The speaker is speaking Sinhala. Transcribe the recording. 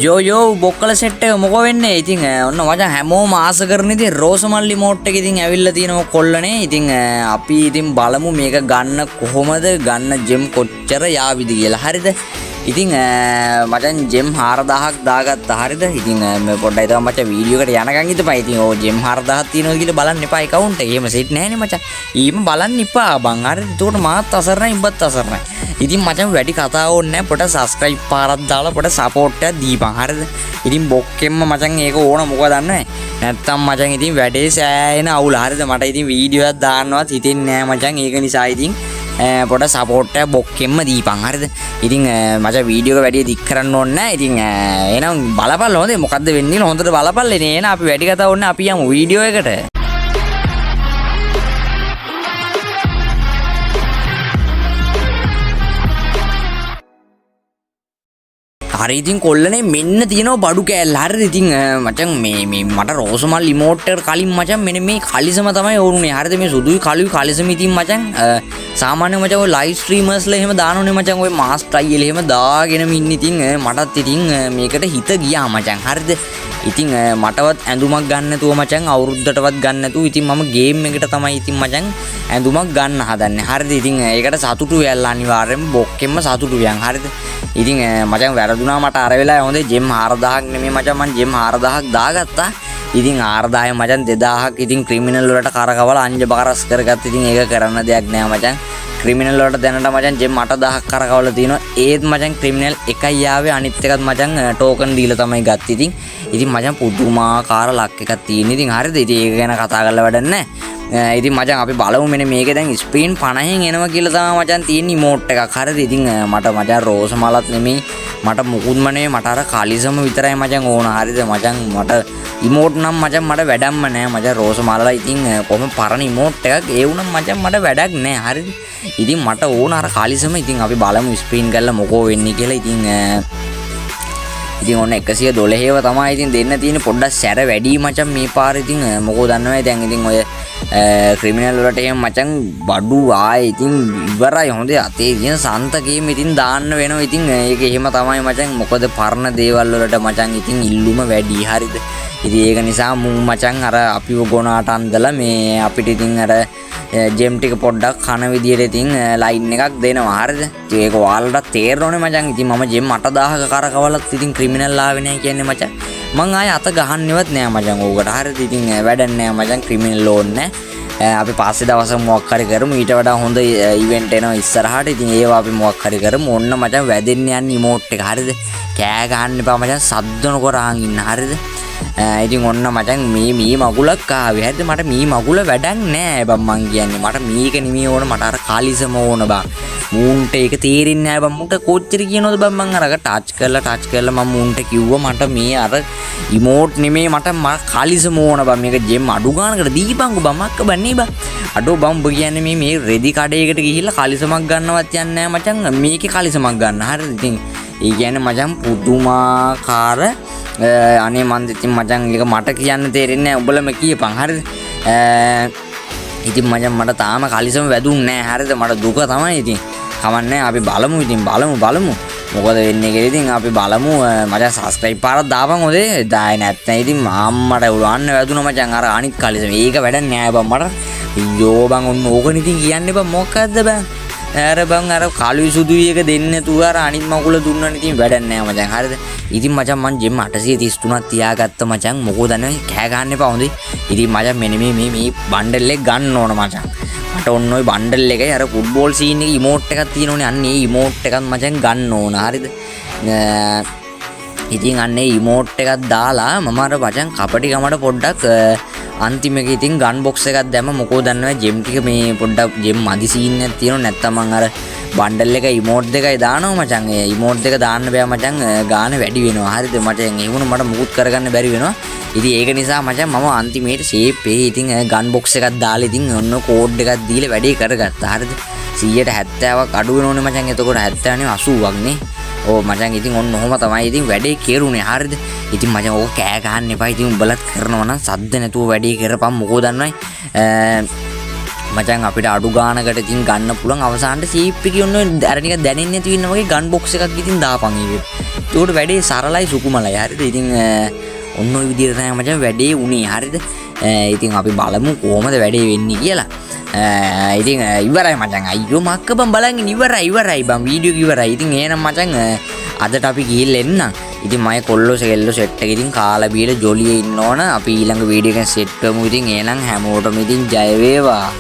යෝ යෝ බොක්කල සෙට් එක මොකෝ වෙන්නේ? ඉතින් ඔන්න මචං හැමෝම ආස කරන ඉතින් රෝසමල්ලි මෝට් එක ඉතින් ඇවිල්ලා තියෙනවා කොල්ලනේ. ඉතින් අපි ඉතින් බලමු මේක ගන්න කොහොමද, ගන්න ජෙම් කොච්චර යාවිද කියලා. හරිද? ඉතින් මචං ජෙම් 4000ක් දාගත්තා. හරිද? ඉතින් මේ පොඩ්ඩක් හිතමු මචං වීඩියෝ එකට යනකන් හිටපන්. ඉතින් ඔව් ජෙම් 4000ක් තියෙනවද කියලා බලන්න එපා ඇකවුන්ට් එකේ. එහෙම සෙට් නෑනේ මචං. ඊම බලන්න එපා බං. හරිද? එතකොට මාත් අසරණයි උඹත් අසරණයි. ඉතින් මචං වැඩි කතා ඕනේ නෑ. පොඩ සබ්ස්ක්‍රයිබ් පාරක් දාලා පොඩ සපෝට් එකක් දීපන්. හරිද? ඉතින් බොක්කෙම්ම මචං ඒක ඕන මොකද දන්නේ නැත්තම් මචං ඉතින් වැඩේ සෑහෙන අවුල. හරිද? මට ඉතින් වීඩියෝ එකක් දාන්නවත් හිතෙන්නේ නෑ මචං. ඒක නිසා ඉතින් පොඩ සපෝට් එකක් බොක්කෙම්ම දීපන්. හරිද? ඉතින් මචං වීඩියෝ එක වැඩි දික් කරන්න ඕනේ නෑ. ඉතින් එහෙනම් බලපල්ල හොඳේ මොකද්ද වෙන්නේ කියලා හොඳට බලපල්ලේ නේ. එහෙනම් අපි වැඩි කතා ඕනේ අපි යමු වීඩියෝ එකට. හරි ඉතින් කොල්ලනේ මෙන්න තියෙනවා බඩු කෑල්ල. හරිද? ඉතින් මචං මේ මේ මට රෝසමල් ඉමෝට් එකට කලින් මචං මෙන්න මේ කලිසම තමයි ඕනුනේ. හරිද? මේ සුදුයි කළුයි කලිසම ඉතින් මචං සාමාන්‍ය මචං ඔය ලයිව් ස්ට්‍රීමර්ස්ලා එහෙම දානෝනේ මචං ඔය මාස්ටර් අයියලා එහෙම දාගෙනම ඉන්න ඉතින් මටත් ඉතින් මේකට හිත ගියා මචං. හරිද? ඉතින් මටවත් ඇඳුමක් ගන්න නැතුව මචං අවුරුද්දටවත් ගන්න නැතුව ඉතින් මම ගේම් එකට තමයි ඉතින් මචං ඇඳුමක් ගන්න හදන්නේ. හරිද? ඉතින් ඒකට සතුටු වෙලා අනිවාර්යෙන්ම බොක්කෙම්ම සතුටු වෙයන්. හරිද? ඉතින් මචං වැරදුනා මට අර වෙලාවේ හොඳේ ජෙම් 4000ක් නෙමෙයි මචං මං ජෙම් 4000ක් දාගත්තා. ඉතින් 4000 මචං 2000ක් ඉතින් ක්‍රිමිනල් වලට කරකවලා අංජ බකරස් කරගත්ත. ඉතින් ඒක කරන්න දෙයක් නෑ මචං. ක්‍රිමිනල් වලට දැනට මචං ජෙම් 8000ක් කරකවලා තිනවා. ඒත් මචං ක්‍රිමිනල් එකයි ආවේ අනිත් එකත් මචං ටෝකන් දීලා තමයි ගත්තේ. ඉතින් ඉතින් මචං පුදුමාකාර ලක් එකක් තියෙන. ඉතින් හරිද? ඉතින් ඒක ගැන කතා කරලා වැඩක් නෑ. ඉතින් මචං අපි බලමු මෙන්න මේකේ දැන් ස්ප්‍රීන් 50න් එනවා කියලා තමයි මචං තියෙන ඉමෝට් එකක්. හරිද? ඉතින් මට මචං රෝස මලත් නෙමෙයි මට මුකුත්ම නෙමෙයි මට අර කලිසම විතරයි මචං ඕන. හරිද? මචං මට ඉමෝට් නම් මචං මට වැඩක්ම නෑ මචං රෝස මලලා ඉතින් කොහොම පරණ ඉමෝට් එකක් ඒ වුණා මචං මට වැඩක් නෑ. හරිද? ඉතින් මට ඕන අර කලිසම. ඉතින් අපි බලමු ස්ප්‍රීන් කරලා මොකෝ වෙන්නේ කියලා. ඉතින් ඉතින් ඔන්න 112 තමයි ඉතින් දෙන්න තියෙන පොඩ්ඩක් සැර වැඩි මචං මේ පාර. ඉතින් මොකෝ දන්නවද දැන් ඉතින් ඔය ක්‍රිමිනල් වලට එහෙම මචං බඩු ආයේ ඉතින් ඉවරයි හොඳේ අතේ තියෙන සන්තකේම ඉතින් දාන්න වෙනවා. ඉතින් ඒක එහෙම තමයි මචං මොකද පරණ දේවල් වලට මචං ඉතින් ඉල්ලුම වැඩි. හරිද? ඉතින් ඒක නිසා මුන් මචං අර අපිව ගොනාට අන්දලා මේ අපිට ඉතින් අර ජෙම් ටික පොඩ්ඩක් කන විදියට ඉතින් ලයින් එකක් දෙනවා. හරිද? ඉතින් ඒක ඔයාලට තේරෙනෝනේ මචං. ඉතින් මම ජෙම් 8000ක කරකවලත් ඉතින් ක්‍රිමිනල් ආවේ නෑ කියන්නේ මචං. මං ආයේ අත ගහන්නේවත් නෑ මචං ඕකට. හරිද? ඉතින් වැඩක් නෑ මචං ක්‍රිමිනල් ඕනේ නෑ. අපි පස්සේ දවසක මොකක් හරි කරමු. ඊට වඩා හොඳ ඉවෙන්ට් එනවා ඉස්සරහට. ඉතින් ඒවා අපි මොකක් හරි කරමු. ඔන්න මචං වැදෙන්න යන්නේ ඉමෝට් එක. හරිද? කෑ ගහන්න එපා මචං සද්ද නොකර අහන් ඉන්න. හරිද? ඉතින් ඔන්න මචං මේ මේ මගුලක් ආවේ. හරිද? මට මේ මගුල වැඩක් නෑ බං මං කියන්නේ. මට මේක නෙමෙයි ඕන මට අර කලිසම ඕන බං. මූන්ට ඒක තේරෙන්නේ නෑ බං. මූන්ට කොච්චර කියනවද බං මං අරක ටච් කරලා ටච් කරලා මං මූන්ට කිව්වා මට මේ අර ඉමෝට් නෙමෙයි මට කලිසම ඕන බං. මේක ජෙම් අඩු ගානකට දීපන්කෝ බං. මක්ක බං නේ බං. අඩෝ බං උඹ කියන්නේ මේ මේ රෙදි කඩේකට ගිහිල්ලා කලිසමක් ගන්නවත් යන්නේ නෑ මචං. මේකේ කලිසමක් ගන්න. හරිද? ඉතින් ඒ කියන්නේ මචං පුදුමාකාර අනේ මන් ඉතින් මචං ඒක මට කියන්න තේරෙන්නේ නෑ උඹලම කියපන්. හරිද? ඉතින් මචං මට තාම කලිසම වැදුන්නේ නෑ. හරිද? මට දුක තමයි ඉතින්. කමන්නේ අපි බලමු ඉතින් බලමු බලමු මොකද වෙන්නේ කියලා. ඉතින් අපි බලමු මචං සබ්ස්ක්‍රයිබ් පාරක් දාපන් හොඳේ. දායේ නැත්නම් ඉතින් අම්මට උලන්න වැදුනා මචං අර අනිත් කලිසම. ඒක වැඩක් නෑ බං මට. අයියෝ බං ඔන්න ඕකනේ ඉතින් කියන්නේ බං මොකද්ද බං. අර බං අර කළුයි සුදුයි එක දෙන්නේ නැතුව අර අනිත් මගුල දුන්නනේ ඉතින් වැඩක් නෑ මචං. හරිද? ඉතින් මචං මං ජෙම් 833ක් තියාගත්ත මචං. මොකෝ දන්නේ කෑ ගහන්න එපා හොඳේ. ඉතින් මචං මෙන්න මේ මේ මේ බණ්ඩල් එක ගන්න ඕන මචං. මට ඔන්න ඔය බණ්ඩල් එකයි අර ෆුට්බෝල් සීන් එකේ ඉමෝට් එකක් තියෙනෝනේ. අන්න ඒ ඉමෝට් එකත් මචං ගන්න ඕන. හරිද? ඉතින් අන්න ඒ ඉමෝට් එකක් දාලා මම අර මචං කපටි කමට පොඩ්ඩක් අන්තිම එක ඉතින් ගන් බොක්ස් එකක් දැම්ම. මොකෝ දන්නවද ජෙම් ටික මේ පොඩ්ඩක් ජෙම් මදි සීන් එකක් තියෙනවා. නැත්තම් මං අර බණ්ඩල් එක ඉමෝට් දෙකයි දානවා මචං. ඒ ඉමෝට් දෙක දාන්න බෑ මචං ගාන වැඩි වෙනවා. හරිද මචං? ඒ වුණ මට මුකුත් කරගන්න බැරි වෙනවා. ඉතින් ඒක නිසා මචං මම අන්තිමේට ෂේප් එකේ ඉතින් ගන් බොක්ස් එකක් දාලා ඉතින් ඔන්න කෝඩ් එකක් දීලා වැඩේ කරගත්තා. හරිද? 170ක් අඩු වෙනෝනේ මචං. එතකොට 70 නෙවෙයි 80ක් නේ. ඔව් මචං ඉතින් ඔන්න ඔහොම තමයි ඉතින් වැඩේ කෙරුනේ. හරිද? ඉතින් මචං ඕක කෑ ගහන්න එපා. ඉතින් උඹලත් කරනවා නම් සද්ද නැතුව වැඩේ කරපන්. මොකෝ දන්නවයි මචං අපිට අඩු ගානකට ඉතින් ගන්න පුළුවන් අවසානට ෂේප් එකේ ඔන්න ඔය අර නිකන් දැනෙන්නේ නැති වෙන වගේ ගන් බොක්ස් එකක් ඉතින් දාපන් ඒකට. ඒකට වැඩේ සරලයි සුකුමලයි. හරිද? ඉතින් ඔන්න ඔය විදිහට තමයි මචං වැඩේ උනේ. හරිද? ඉතින් අපි බලමු කොහොමද වැඩේ වෙන්නේ කියලා. ඉතින් ඉවරයි මචං. අයියෝ මක්ක බං, බලන් ඉන්න. ඉවරයි ඉවරයි බං, වීඩියෝ එක ඉවරයි. ඉතින් එහෙනම් මචං අදට අපි ගිහිල්ලා එන්නම්. ඉතින් මගේ කොල්ලෝ සෙල්ලෝ සෙට් එක ඉතින් කාලා බීලා ජොලියේ ඉන්න ඕන. අපි ඊළඟ වීඩියෝ එකෙන් සෙට් වෙමු. ඉතින් එහෙනම් හැමෝටම ඉතින් ජය වේවා.